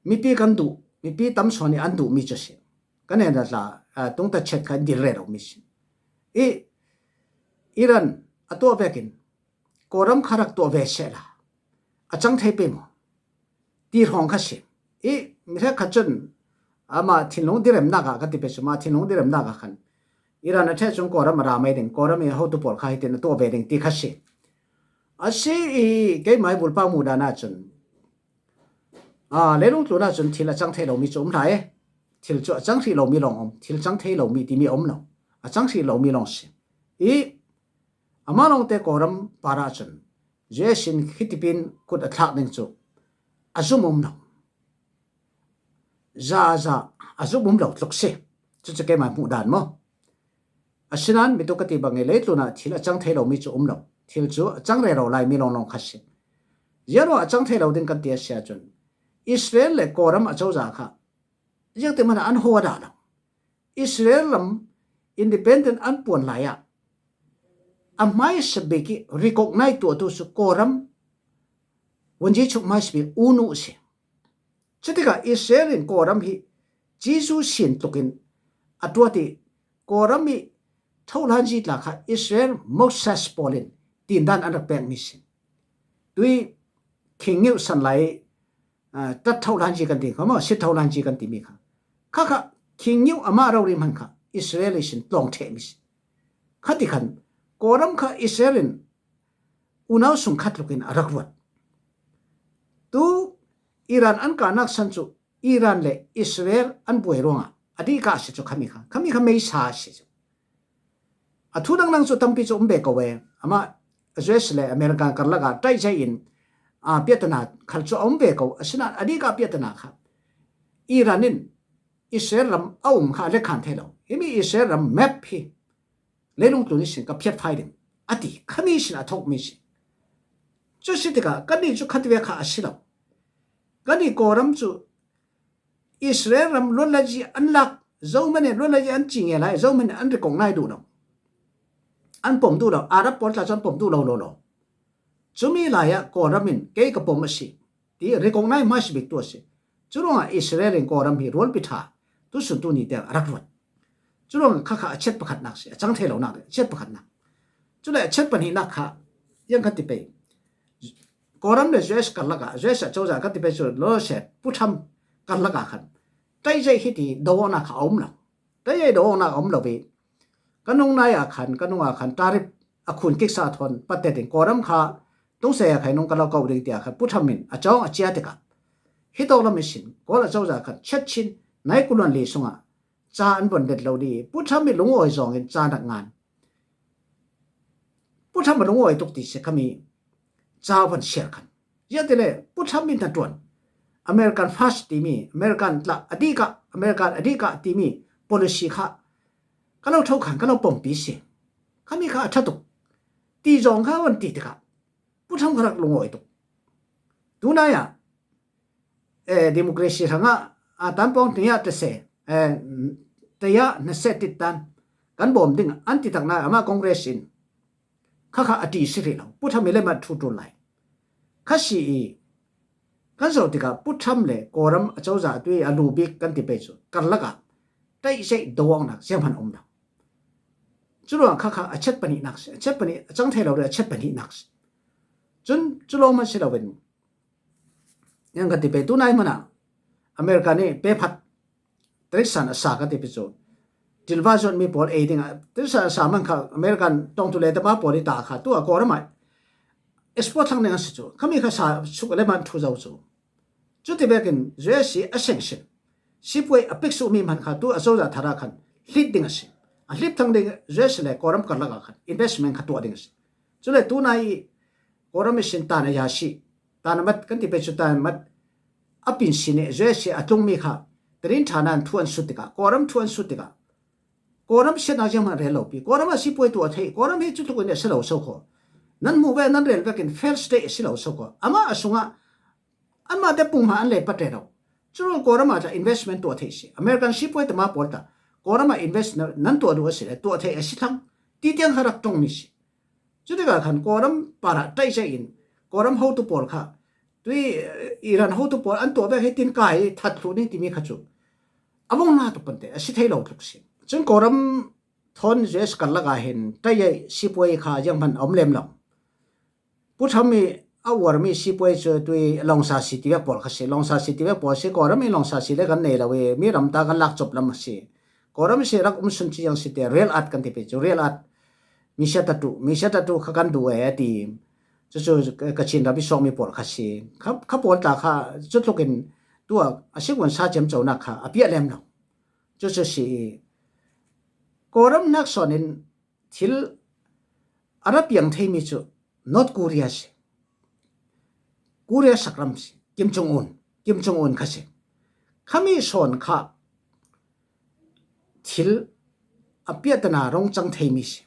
mipi kan duh, mipi tam sawn i an duhmi cu si. Kan hnenah tla, aa, tungta chet kha in dil rero mi si. I Iran a tuah vekin Kawlram kha rak tuah ve sehla a cang thei pei maw ti hrawng kha si. I mi hrekkhat cun amah thinlung diremnak ah kan ti pei cu, mah thinlung diremnak ah khan Iran a ṭheh cun Kawlram a ra mai ding, Kawlram i hotu pawl kha hitin a tuah ve ding ti kha si. A si i keimah i vulpa muhdan ahcun, aa, leilung tlun ahcun thil a cang thei lomi cu um hna e. Thil cu a cang hrih lomi lawng um, thil cang thei lomi timi a um lo. A cang hrih lomi lawng si. I amah lawngte Kawlram par ahcun U S in khitipin kut a thlak ding cu a zum um lo. Za za a zum um lo tluk si. Cucu keimah hmuh dan maw? Asinain mi tu ka ti bang i leitlun ah thil a cang thei lomi cu um lo. Thil cu a cang rero lai mi lawnglawng kha si. Ziaruah a cang thei lo ding kan ti a si ahcun Israel le Kawlram a cozah kha ziangte hmanh ah an haw a dah lo. Israel ram independent an puan lai ah a hmaisa bik i recognize tuahtu cu Kawlram Wunji chung hmaisa bik unu a si. Cutikah Israel in Kawlram hi Jesuh sin tlukin a tuat i Kawlram i thohlanzi tla kha Israel Moses pawl in tindan an rak pekmi si. Tui King Newt san lai, aa, tat thohlanzi kan ti kha maw, sit thohlanzi kan timi kha. Khakha King Newt amah rori hman kha Israel i sin tlawng ṭhehmi si. Khati khan Kawlram kha Israel in unau sung khat lukin a rak ruat. Tu Iran an kahnak san cu Iran le Israel an buai ruangah a dihkah a si cu khami kha, khami kha meisa a si cu. A thu dangdang cu tampi cu um ve ko e. Amah U S le America karlak ah ṭaihzaih in, aa, piahtana khal cu a um ve ko. Asinain a dihkah piahtana kha Iran in Israel ram a um kha a lekhan thei lo. Himi Israel ram map hi leilung tlun ihsin ka phiat fai ding a ti. Khami sin a thokmi si. Cu si tikah kannih cu khatvek kha a si lo. Kannih Kawlram cu Israel ram luatlazi an lak, zohman in luatlazi an ci nge lai, zohman in an recognize duh lo. An pom duh lo, Arab pawl tla cu an pom duh lo, lo, lo. Cumi lai ah Kawlram in kei ka pom a si ti recognize hmaisa bik tu a si. Curuangah Israel in Kawlram hi rualpi ṭha tusun tuni tiang a rak ruat. Curuangah khakha a chet pakhatnak si, a cang thei lonak le a chet pakhatnak. Cule a chet pahnihnak kha ziang kan ti pei. Kawlram le U S karlak ah, U S a cozah kan ti pei cu lawset Pu Trump karlak ah khan ṭaihzaih hi ti do awknak kha a um lo. Ṭaihzaih do awknak a um lo i ka nung nai ah khan, ka nung ah khan tarif a khun kiksa thawn patet in Kawlram kha tungsei a khai nung ka lo kauh ding tiah khan Pu Trump in a cawng a cia tikah hitawk lam ihsin Kawl a cozah khan chet chin nai kuluan li sungah ca an von let lo dih i Pu Trump i lungawi zawng in ca nak ngan. Pu Trump a lungawi tuk ti si khami ca von siar khan. Ziahtile Pu Trump in hnaṭuan American first timi, American tla a dihkah, American a dihkah timi policy kha ka lo ṭho khan ka lo pompi si. Khami kha a ṭha tuk ti zawng kha von ti tikah Pu Trump kha rak lungawi tuk. Tunai ah, eh, democracy hrangah, a tanpawng taya tase, eh, taya nase tittan kan bawm ding an ti takna amah Congress in khakha a ti si hrih lo. Pu Trump i le mat thu ṭul lai. Kha si i kan zoh tikah Pu Trump le Kawlram a cozah tu i a lu bik kan ti pei cu karlak ah ṭaihzaih do awknak zianghman a um lo. Curuang khakha a chet pahnihnak si, a chet panih, a cang thei lo le a chet pahnihnak si. Cun cu lawng hmanh si loin, yang kan ti pei, tunai hmanh ah America nih pephat tarisan a sa kan ti pei cu, tilva zuatmi pawl ei ding ah tarisan a sa man kha American tongtu le tama pawl i ta kha tu a Kawlram ah export thlang ding a si cu, khami kha sa suk le man thu zo cu. Cuti vekin U S i a sengsin sipuai a pik suhmi hmanh kha tu a cozah thar ah khan hlit ding a si. A hlip thlang ding U S le Kawlram karlak ah khan investment kha tuah ding a si. Cule tunai i Kawlram i sin tan a ya si, tan a mat kan ti pei cu tan a mat a pin si nih U S i a tlungmi kha Trin ṭha nan thu an sut tikah, Kawlram thu an sut tikah, Kawlram siatna zianghman rel lo pi. Kawlram a sipuai tuah thei, Kawlram hi cu tluk in a si lo so kho. Nan hmuh ve, nan rel vekin fail state a si lo so kho. Amah a sungah anmah te pung hna an lei pat rero. Cu ruang Kawlram ah tla investment tuah thei si. American sipuai tama pawl ta Kawlram ah invest nan tuah duh a si le tuah thei a si thlang. Ti tiang kha rak ṭongmi si. Cu tikah khan Kawlram parah ṭaih ceih in Kawlram hotu pawl kha tui, eh, Iran hotu pawl an tuah vek hi tin kai that thluh ning timi kha cu a vung hna tuk pante a si thei lo tluk si. Cun Kawlram thawn U S karlak ah hin ṭaih ei sipuai kha zianghman a um lem lo. Pu Trump i a uarmi sipuai cu tui Lawngsa si tivek pawl kha si. Lawngsa si tivek pawl si, Kawlram i Lawngsa si le kan nei lo i mi ram ta kan lak cawp lam a si. Kawlram si rak um sun ci ziang si te, real at kan ti pe cu, real at. Misia tatu, misia tatu kha kan duh e a ti. Cucu Kachin ram i suakmi pawl kha si. Kha, kha pawl ta kha cu tluk in tuah a si kun sa ciamconak kha a piah lem lo. Cucu si i Kawlram nak sawn in thil a ra piang theimi cu North Korea si. Korea sakram si. Kim Jong Un. Kim Jong Un kha si. Khami sawn kha thil a piahtana rong cang theimi si.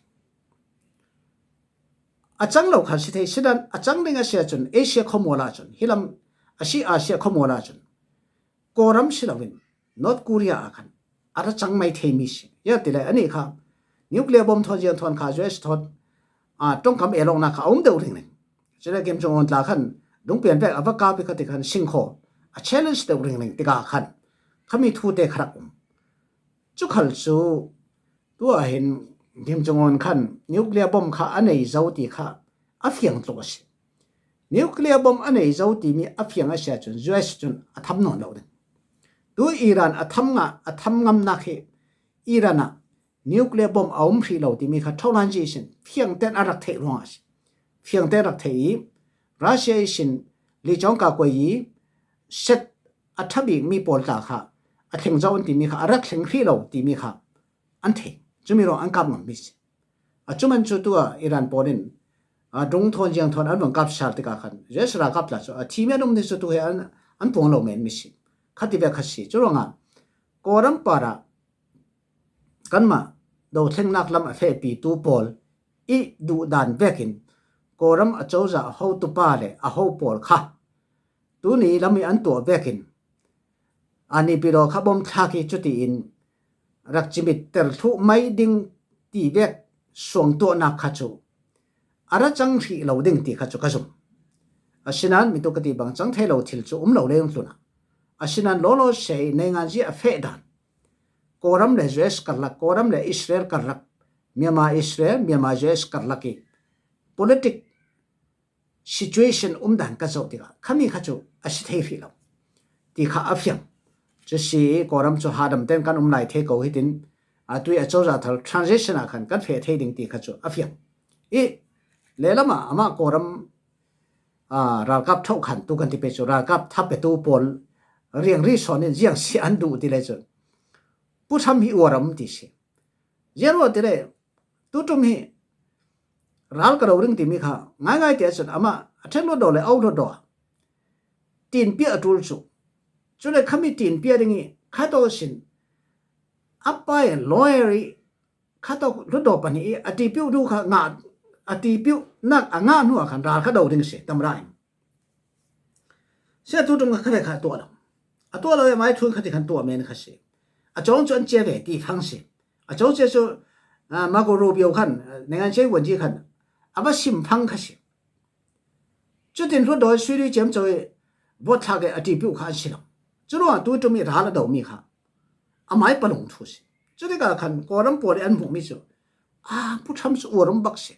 A cang lo khan si thei, sinan a cang ding a si ahcun Asia khuamual ahcun, hi lam a si Asia khuamual ahcun Kawlram si loin North Korea ah khan a ra cang mai theimi si. Ziangahtile anih kha nuclear bomb thawn ziang thawn kha U S thawn, aa, ṭongkam elawknak kha a um deuh ringring. Cule Kim Jong Un tla khan dungpian vek a va kap i kha ti khan singkhaw a challenge deuh ringring tikah khan khami thu te kha rak um. Cu khal cu tuah hin Kim Jong Un khan nuclear bomb kha a nei zo ti kha a fiang tluk a si. Nuclear bomb a nei zo timi a fiang a si ahcun U S cun a tham nawn lo ding. Tu Iran a tham ngah, a tham ngamnak hi Iran ah nuclear bomb a um hrih lo timi kha ṭhohlan ci sin fiang ten a rak theih ruangah a si. Fiang ten rak theih i Russia i sin li cawng ka kuai i set a ṭha bikmi pawl tla kha a thleng zo an timi kha a rak thleng hrih lo timi kha an thei. Cumi ruang an kap ngammi si. A cuman cu tuah Iran pawl in, a, drone thawn ziang thawn an vun kap sal tikah khan U S ralkap tla cu a thimi an um ding cu tu he an, an puang lo men mi si. Kha tivek kha si. Cu ruangah Kawlram parah kanmah dothlengnak lam a fehpitu pawl i duhdan vekin Kawlram a cozah hotupa le a ho pawl kha tuni lam i an tuah vekin a nipi law kha bawm thlak i cutiin rak cimit ter thluh mai ding ti vek suang tuahnak kha cu a ra cang hrih lo ding ti kha cu ka zum. Asinain mitu ka ti bang cang thei lo thil cu um lo le ung tlunah. Asinain lawlaw sei naingan zia a feh dan Kawlram le U S karlak, Kawlram le Israel karlak, Myanmar Israel, Myanmar U S karlak i politic situation um dan ka zoh tikah khami kha cu a si thei hrih lo ti kha a fiang. Cu si Kawlram cu hadam ten kan um lai thei ko hitin a tui a cozah thar transition ah khan kan feh thei ding ti kha cu a fiang. I lelam ah amah Kawlram, aa, ralkap ṭhohkhantu kan ti pe cu ralkap thapetu pawl riangri sawn in ziang si an duh ti le cun Pu Trump hi uar a um ti si. Zianruah ti le tu ṭum hi ral ka lo ring timi kha ngaingai ti ahcun amah a ṭhen hlutdaw le au hlutdaw tinpiah a ṭul cu. Cule khami tinpiah ding i kha tawk sin a pa i lawyer i kha tawk hlutdaw pahnih i a tipiuh hnu kha ngah, a tipiuhnak a ngah hnu ah khan ral kha do ding si tamra in. Sia tu ṭum kha kha ve kha tuah lo. A tuah lo i mai thun kha ti khan tuah men kha si. A cawng cu an cia ve ti fang si. A cawng cia cu, aa, Marco Rubio khan, aa, naingan cia i vuan ci khan a va sim fang kha si. Cutin hlutdaw i sui dui ciamco i vote thlak i a tipiuh kha an si lo. Cu ruangah tu ṭum i ral a domi kha a mai palung thu si. Cutikah khan Kawlram pawl i an hmuhmi cu, aa, Pu Trump cu uar um bak si.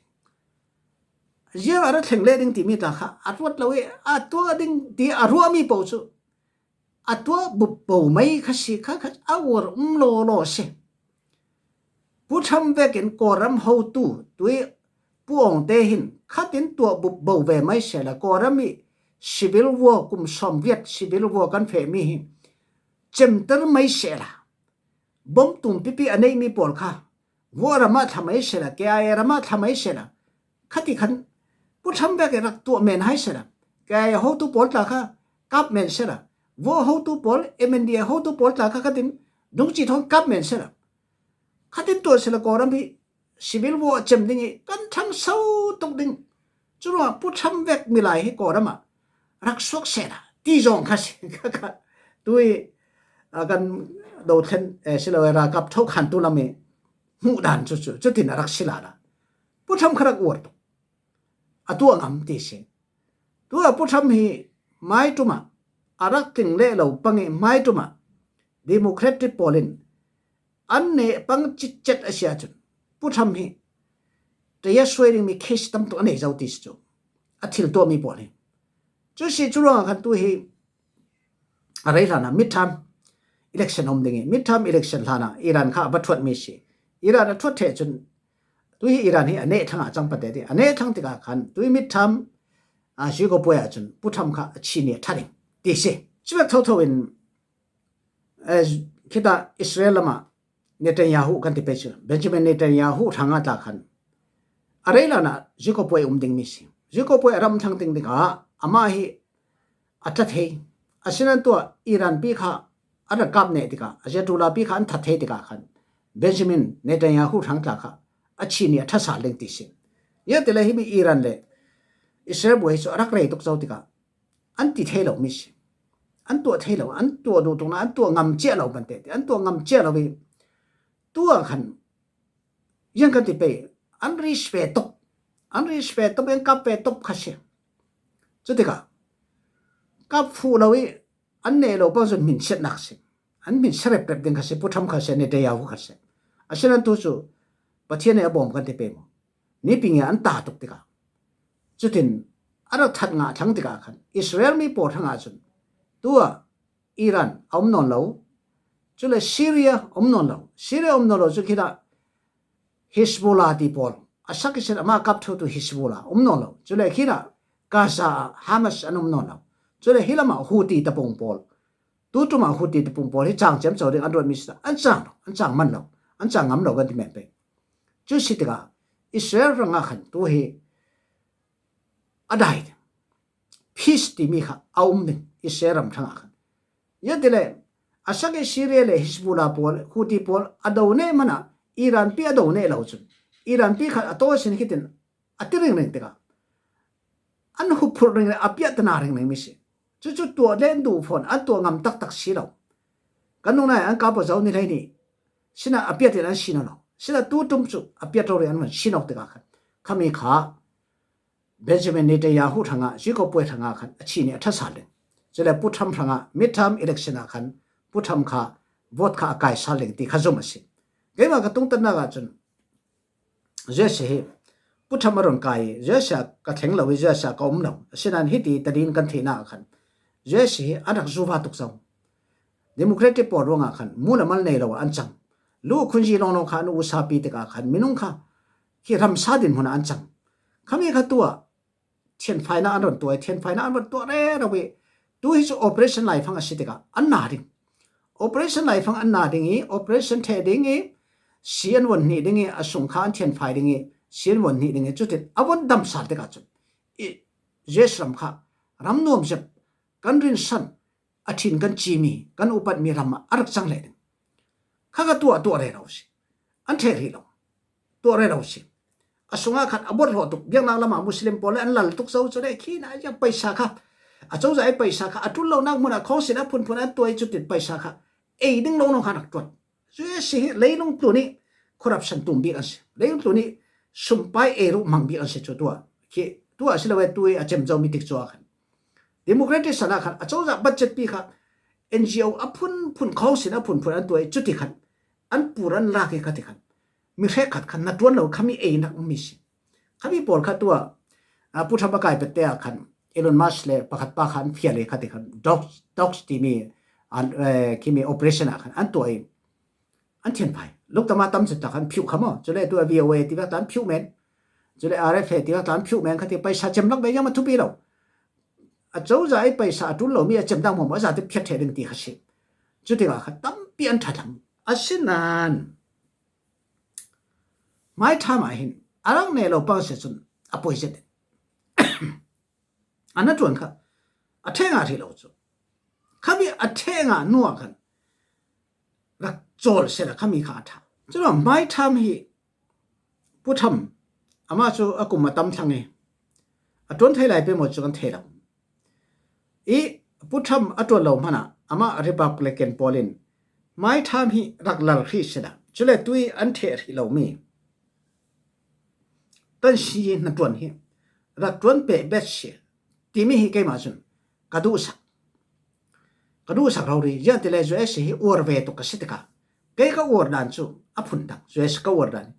Ziang a ra thleng leh ding timi tla kha a ruat lo i a tuah ding ti a ruahmi paoh cu a tuah bup bo mai kha si kha, kha a uar um lawlaw si. Pu Trump vekin Kawlram hotu tui Pu Awng te hin khatin tuah bup bo ve mai sehla Kawlram i civil war kum sawmriat civil war kan fehmi hi cemter mai sehla bom tum pipi a neihmi pawl kha Vuah ram ah thla mai sehla, K I A ram ah thla mai sehla, khati khan Pu Trump vek i rak tuah men hai sehla, K I A hotu pawl tla kha kap men sehla, Vuah hotu pawl, M N D A hotu pawl tla kha khatin dungci thawng kap men sela. Khatin tua sela Kawlram hi civil war a cem ding hi kan thang so tuk ding. Curuangah Pu Trump vek milai hi Kawlram ah rak suak sela ti zawng kha si kha kha. Tui a kan do thlen, eh, sila we ralkap tho khan tu lam hi hmuh dan cu cu cutin a rak sila la. Pu Trump kha rak uar tuk. A tuah ngam ti si. Tua Pu Trump hi maiṭum ah a rak tling leh lo pang i maiṭum ah Democratic pawl in an neh pang citcet a si ahcun Pu Trump hi taya suai dingmi case tam tuk a nei zo ti si cu a thil tuahmi pawl hi. Cu si cu ruangah khan tu hi a rei hlanah midterm election a um ding i midterm election hlanah Iran kha a va ṭhuatmi si. Iran a ṭhuat ṭheh cun tu hi Iran hi a neh thlang ah cang pate ti a neh thlang tikah khan tu hi midterm a, Zico puai ahcun Pu Trump kha a chi ni a ṭha ding ti si. Cuvek thotho in, eh, khita Israel lamah Netanyahu kan ti pei cu Benjamin Netanyahu hrangah tla khan a rei hlanah Zico puai a um dingmi si. Zico puai a ram thlang ding tikah amah hi a ṭha thei. Asinain tuah Iran pi kha a rak kap neh tikah, a Hezbollah pi kha an that thei tikah khan Benjamin Netanyahu hrang tla kha a chi ni a ṭha sal ding ti si. Ziah ti le himi Iran le Israel buai cu a rak rei tuk zo tikah an ti thei lomi si. An tuah thei lo, an tuah duh tuk nain an tuah ngam cia lo ban te ti, an tuah ngam cia lo i tuah khan ziang kan ti pei, an ris ve tuk, an ris ve tuk, an kap ve tuk kha si. Cutikah kap fuh lo i an neh lo pang cun hminsiatnak si. An hminsia reprep ding kha si, Pu Trump kha si, Netanyahu kha si. Asinain tu cu Pathian nih a bawm kan ti pei maw? Nipi nge an ta tuk tikah. Cutin a rak that ngah thlang tikah khan Israel mi pawl hrangah cun tuah Iran a um nawn lo. Cule Syria a um nawn lo. Syria a um nawn lo cu khita Hezbollah ti pawl a sak ihsin amah kap ṭheutu Hezbollah a um nawn lo. Cule khita Gaza ah Hamas an um nawn lo. Cule hi lamah Houthi tapung pawl, tu ṭum ah Houthi tapung pawl hi cang ciamco ding an ruatmi si an cang lo, an cang man lo, an cang ngam lo kan ti men pei. Cu si tikah Israel hrangah khan tu hi a dai ding, peace timi kha a um ding Israel ram hrangah khan. Ziah ti le a sak i Syria le Hezbollah pawl, Houthi pawl a do neh hmanah Iran pi a do neh lo cun Iran pi kha a taw sin khitin a ti ringring tikah an huphurh ringring, a piahtana ringring mi si. Cucu tuah le an duh fawn, an tuah ngam taktak si lo. Kan nunnak an kap zo ni hlei nih sinah a piat in an si nawn lo. Sinah tu ṭum cu a piat rori an van si nawn tikah khan khami kha Benjamin Netanyahu hrangah, Zico puai hrangah khan a chi ni a ṭha sal ding. Cule Pu Trump hrangah midterm election ah khan Pu Trump kha vote kha a kai sal ding ti kha zumh a si. Keimah ka tungtatnak ah cun U S A hi Pu Trump a run kai i U S A ka thleng lo i U S A ka um lo. Asinain hiti tadin kan theihnak ah khan U S A hi an rak zuva tuk zo. Democratic pawl ruangah khan mu le mal nei lo ah an cang. Lu khunzi lawnglawng kha an usapi tikah khan minung kha khi ramsa dinhmun ah an cang. Khami kha tuah thianfainak an run tuah i, thianfainak an run tuah rero i, tu hi cu operation laifang a si tikah an na ding. Operation laifang an na ding i, operation ṭheh ding i, si an von hnih ding i, a sung kha an thianfai ding i, si an von hnih ding i, cutin a von damsal tikah cun i, U S ram kha ram nuam zep, kan rinsan, a ṭhin kan cimi, kan upatmi ram ah a rak cang leh ding. Kha kha tuah, tuah rero si. An ṭheh rih lo. Tuah rero si. A sungah khan a bawt rawh tuk, biaknak lamah Muslim pawl le an lal tuk zo cu le khi na ya paisa kha, a cozah i paisa kha a ṭul lonak hmunah khawngsin a phunphun an tuah i cutin paisa kha ei ding lo nung khan rak ṭuan. Cu si hi leilung tlun i corruption tum bik an si. Leilung tlun i sumpai ei ruh mang bik an si cu tuah. Khi tuah si lo e, tu i a cem zo mi tik cu a khan Democratic san ah khan a cozah budget pi kha N G O a phunphun khawngsin a phunphun an tuah i cuti khan an pur an lak i kha ti khan mi hrekkhat khan na ṭuan lo khami einak mi si. Khami pawl kha tuah, a, Pu Trump a kai pette ah khan Elon Musk le pakhat pa kha an fial i kha ti khan dogs, dogs timi an, eh, khimi operation ah khan an tuah i an thianfai. Luk tama tam cun tak an phiuh kha maw? Cule tu a V O A tivek ta an phiuh men. Cule R F A tivek ta an phiuh men kha ti paisa cem lak ve yang ma thupi lo. A cozah i paisa a ṭul lomi a cem dang hmuahhmuah a zate phiat ṭheh ding ti kha si. Cutikah kha tampi an ṭha thlang. Asinain hmai ṭha mah hin a rak neh lo pang si cun a poi zet. A na ṭuan kha a ṭheh ngah hrih lo cu. Khami a theh ngah nuah khan rak cawl sela khami kha a tha. Cun a mai tham hi Pu Tham, amah cu a kum a tam thlang i a ṭuan thei lai pei maw cu kan thei lo. I Pu Tham a ṭuan lo hmanah amah Republican pawl in mai tham hi rak lal hrih sela, cule tui an theh hrih lomi tan si hnaṭuan hi rak ṭuan peh bet si timi hi keimah cun ka duhsak, ka duhsak rori. Ziangahtile U S A hi uar ve tuk ka si tikah kei ka uar dan cu a phun dang. U S A ka uar dan hi,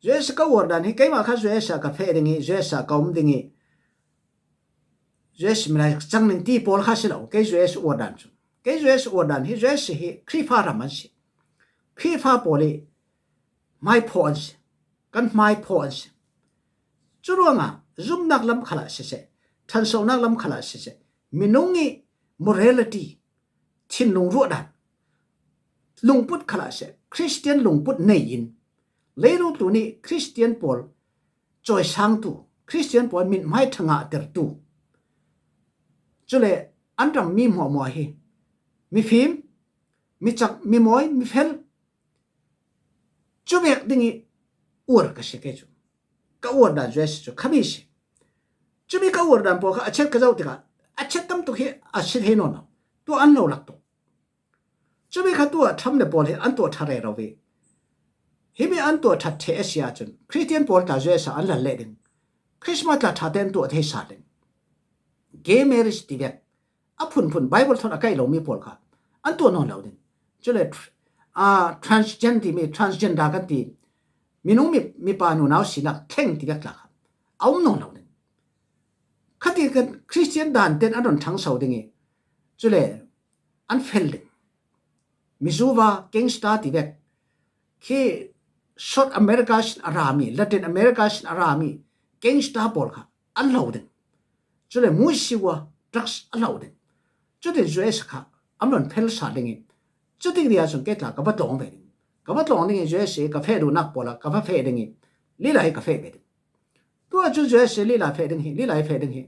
U S A ka uar dan hi keimah kha U S A ka feh ding i U S A ka um ding i U S A milai cang ning ti pawl kha si lo. Kei U S A uar dan cu, kei U S A uar dan hi, U S A hi Khrihfa ram an si. Khrihfa pawl i hmai phawh an si, kan hmai phawh an si. Curuangah zumnak lam khalah siseh, ṭhansonak lam khalah siseh, minung i morality, thinlung ruahdan, lungput khalah siseh, Khristian lungput nei in leilung tlun i Khristian pawl cawisangtu, Khristian pawl mithmai ṭha ngahtertu, cule an ram mi hmuahhmuah hi mifim, micak, mimawi, mifel, cu vek ding i uar ka si kei cu. Ka uar dan cu a si cu khami si. Cumi ka uar dan pawl kha a chet ka zoh tikah a chet tam tuk hi a si thei nawn lo. Tu an lo lak tuk. Cumi kha tu a tham le pawl hi an tuah ṭha rero ve. Himi an tuah ṭhat ṭheh a si ahcun Khristian pawl tla U S A an lal leh ding. Christmas tla ṭha te an tuah thei sa ding. Gay marriage ti vek a phunphun Bible thawn a kaih lomi pawl kha an tuah nawn lo ding. Cule tr-, a, transgen timi, transgender kan ti, minung mi, mipa nunau sinak thleng ti vek tla kha a um nawn lo ding. Khati kan Khristian dan ten an rawn ṭhangso ding i, cule an fel ding. Mizuva gangster ti vek khi South America sin a rami, Latin America sin a rami gangster pawl kha an lo ding. Cule muisiwa drugs a lo ding. Cutin U S A kha an rawn fel sa ding i, cutik ria cun kei tla ka va tlawng ve ding. Ka va tlawng ding i U S A ka feh duhnak pawl ah ka va feh ding i, lila hi ka feh ve ding. Tuah cu U S A lila feh ding hi, lila hi feh ding hi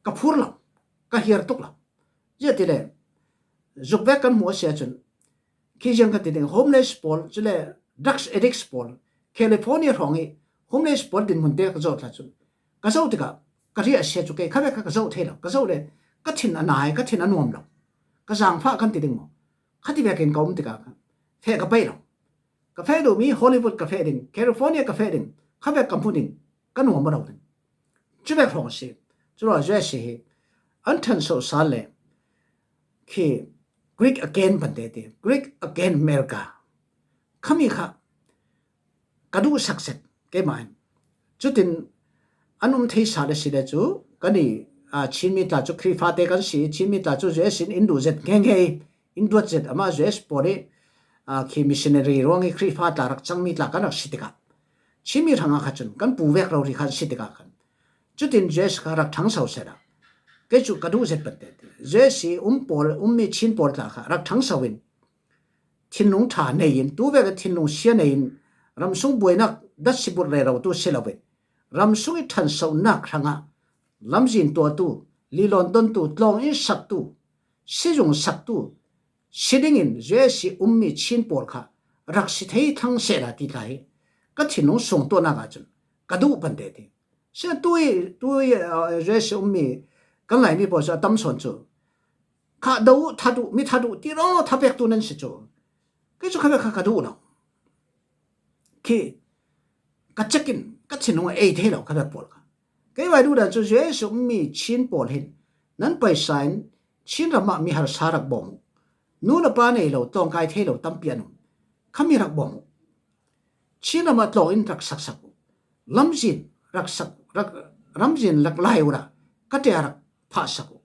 ka phur lo, ka hiar tuk lo. Ziahtile zuk vek kan hmuh a si ahcun khi ziang ka ti ding, homeless pawl, cule drugs addicts pawl, California hrawng i homeless pawl dinhmun te ka zoh tla cu ka zoh tikah ka riah a si cu kei kha vek kha ka zoh thei lo, ka zoh le ka thin a nai, ka thin a nuam lo, ka zaangfah kan ti ding maw? Khati vekin ka um tikah kha feh ka paih lo. Ka feh duhmi Hollywood ka feh ding, California ka feh ding, kha vek ka hmu ding, ka nuam a lo ding. Cu vek hrawng a si. Curuangah U S A hi an ṭhanso sal le khi Greek again pante ti, Greek again America. Khami kha ka duhsak zet keimah in. Cutin an um thei sal a si le cu kan i, aa, Chinmi tla cu Khrihfate kan si, Chinmi tla cu U S in in duh zet nghe nghe i, in duat zet, amah U S pawl i, aa, khi missionary ruang i Khrihfa tla rak cangmi tla kan rak si tikah, Chinmi hrangah kha cun kan pu vek rori kha an si tikah khan, cutin U S kha rak ṭhangso sehla kei cu ka duh zet pante ti. U S i um pawl, ummi Chin pawl tla kha rak ṭhangso in, thinlung ṭha nei in, tu vek i thinlung sia nei in, ramsung buainak dat sibur rero tu si lo in, ramsung i ṭhansonak hrangah lamzin tuahtu, lilawn dontu, tlawng in saktu, sizung saktu si dingin U S i ummi Chin pawl kha rak si thei thlang sehla ti tla hi ka thinlung suangtuahnak ahcun ka duh pante ti. Sia tui, tui, uh, U S i ummi kan Laimi pawl cu a tam sawn cu kha do uh, that uh, mi that uh ti rawng tha pektu nan si cu. Kei cu kha vek kha ka duh lo. Khi ka cek in ka thinlung a ei thei lo kha vek pawl kha. Kei vai duh dan cu U S i ummi Chin pawl hin nan paisa in Chin ram ah mi harsa rak bawm uh. Nu le pa nei lo, tlawngkai thei lo tampi an um. Khami rak bawm uh. Chin ram ah tlawng in rak saksak uh. Lamzin rak sak, rak, ramzin rak lai uh rak, ka tia rak phahsak uh.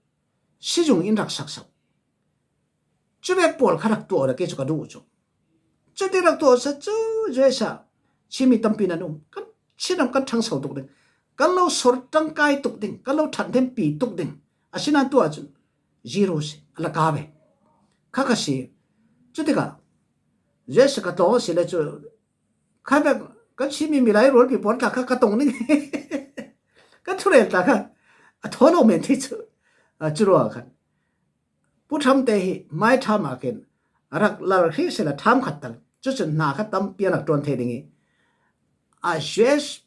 Sizung in rak saksak uh. Cu vek pawl kha rak tuah uh rak kei cu ka duh uh cu. Cuti rak tuah uh cu U S a Chinmi tampi nan um. Kan Chin ram kan ṭhangso tuk ding. Kan lo sor ṭangkai tuk ding. Kan lo ṭhathnempi tuk ding. Asinain tuah cun zero si, a la ka ve. Kha ka si. Cutikah U S ka tlawng a si le cu kha vek kan Chinmi milai rualpi pawl tla kha ka tong ning. Kan thurel tla kha a thaw lo men thei cu. A, curuangah khan Pu Trump te hi mai tham a kin a rak lal hri sela tham khat tal. Chu chun hna khat tampi a rak tuan thei ding i. A Jewish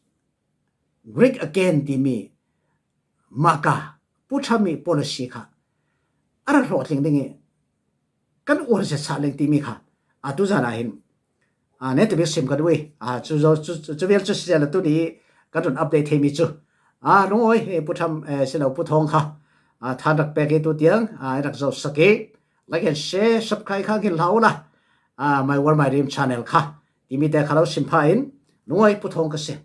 Greek again timi maka Pu Trump mi policy kha a rak hlawhtling ding i kan uar zia sa leng timi kha a tu zan a hin a ne tu bik sim ka dui a chu zo chu vel chu sia la tu ni kan run update thei mi chu a lungawi he Pu Trump silo Pu Thawng kha a than rak pek i tu tiang a rak zo sak i like and share subscribe kha ngil hlau la a My World My Dream channel kha timi te kha lo sim pha in lungawi Pu Thawng ka si.